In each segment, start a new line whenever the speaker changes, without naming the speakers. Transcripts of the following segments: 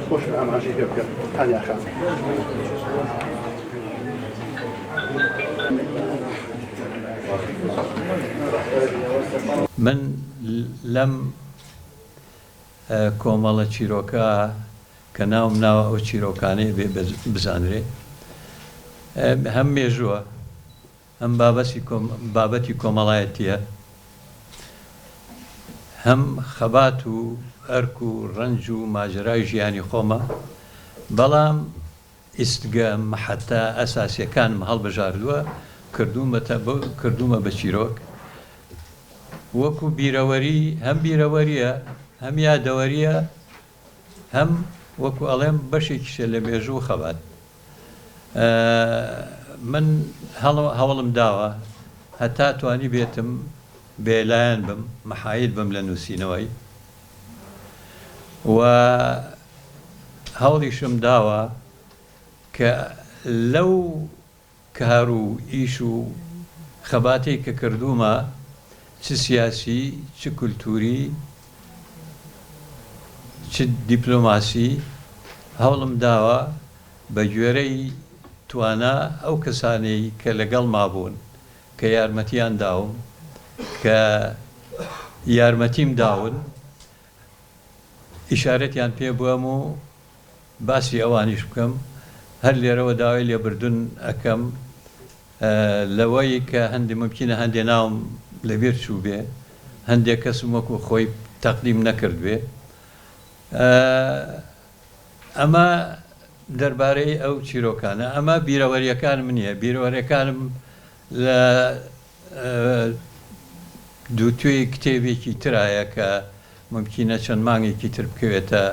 خۆشم ئاماژەی پێ بکەم تانیا خان.
من لەم کۆمەڵە چیرۆکە کە ناوم ناوە ئەو چیرۆکانەی بێ بزانرێ هەم مێژووە هەم بابەتی کۆمەڵایەتییە، هەم خەبات و ئەرک و ڕەنج و ماجەرای ژیانی خۆمە، بەڵام ئیستگە، مەحەتە، ئەساسییەکانم هەڵبژاردووە، کردوومە بە چیرۆک. وەکو بیرەوەری، هەم بیرەوەرییە، هەم یادەوەرییە، هەم وەکو ئەڵێم بەشێکیشە لە مێژوو و خەبات. من هەوڵم داوە هەتا توانیبێتم بێلایەن بم، محاید بم لە نووسینەوەی و هەوڵیشم داوە کە لەو کار و ئیش و خەباتەی کە کردوومە چ سیاسی، چ کولتووری، چ دیپلۆماسی، هەوڵم داوە بە گوێرەی توانا ئەو کەسانەی کە لەگەڵما بوون، کە یارمەتیان داوم، کە یارمەتیم داون، ئیشارەتیان پێ بوەم و باسی ئەوانیش بکەم، هەر لێرەوە داوای لێبردن ئەکەم لەوەی کە هەندێ مومکینە هەندێ ناوم لەبیر چووبێ، هەندێ کەسم وەکو خۆی تەقدیم نەکردبێ. ئەمە دەربارەی ئەو چیرۆکانە. ئەمە بیرەوەرییەکانم نییە، بیرەوەرییەکانم لە دووتوێی کتێبێکی ترایە کە مومکینە چەند مانگێکی تر بکەوێتە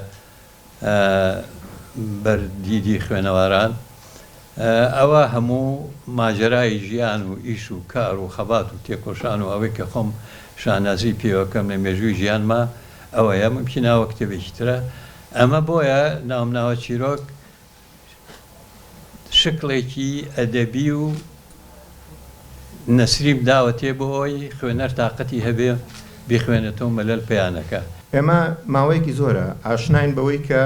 بەر دیدی خوێنەواران. ئەوە هەموو ماجەرای ژیان و ئیش و کار و خەبات و تێکۆشان و ئەوەی کە خۆم شانازی پێوەکەم لە مێژووی ژیانما ئەوەیە. مومکینە ئەوە کتێبێکی ترە. ئەمە بۆیە ناوم ناوە چیرۆک. شکڵێکی ئەدەبی و نەسریم داوەتێ بۆ ئەوەی خوێنەر تاقەتی هەبێ بیخوێنێتەوە مەلەل پەیا نەکا.
ئێمە ماوەیەکی زۆرە ئاشناین بەوەی کە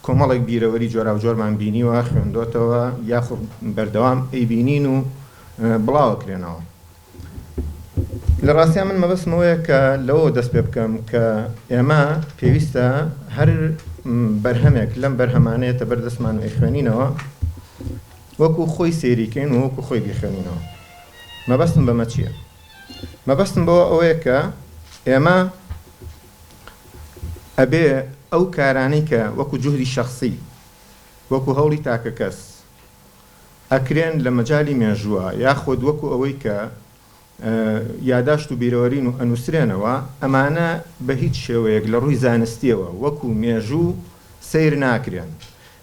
کۆمەڵێک بیرەوەری جۆراوجۆرمان بینیوە، خوێندۆتەوە یاخود بەردەوام ئەیبینین و بڵاوەکرێنەوە. لە ڕاستیا من مەبەستم ئەوەیە کە لەوەوە دەست پێ بکەم کە ئێمە پێویستە هەر بەرهەمێک لەم بەرهەمانەیەتە بەر دەستمان و ئەیخوێنینەوە وەکو خۆی سەیری کەین و وەکو خۆی بیخوێنینەوە. مەبەستم بەمە چییە؟ مەبەستم بەوە ئەوەیە کە ئێمە ئەبێ ئەو کارانەی کە وەکو جوهدی شەخسی، وەکو هەوڵی تاکەکەس ئەکرێن لە مەجالی مێژووە یاخود وەکو ئەوەی کە یاداشت و بیرەوەرین و ئەنووسرێنەوە، ئەمانە بە هیچ شێوەیەک لە ڕووی زانستییەوە وەکو مێژوو سەیر ناکرێن.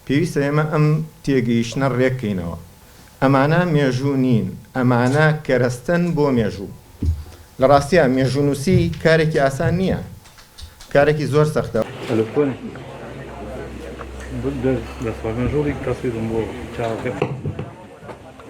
پێویستە ئێمە ئەم تێگەیشتنە ڕێک کەینەوە. ئەمانە مێژوو نین، ئەمانە کەرەستەن بۆ مێژوو. لە ڕاستیا مێژوونووسی کارێکی ئاسان نییە، کارێکی زۆر سەختە.
تەلەفۆنێکی دەست دەست مەژووڵی تەسویرم بۆ چاوەکە.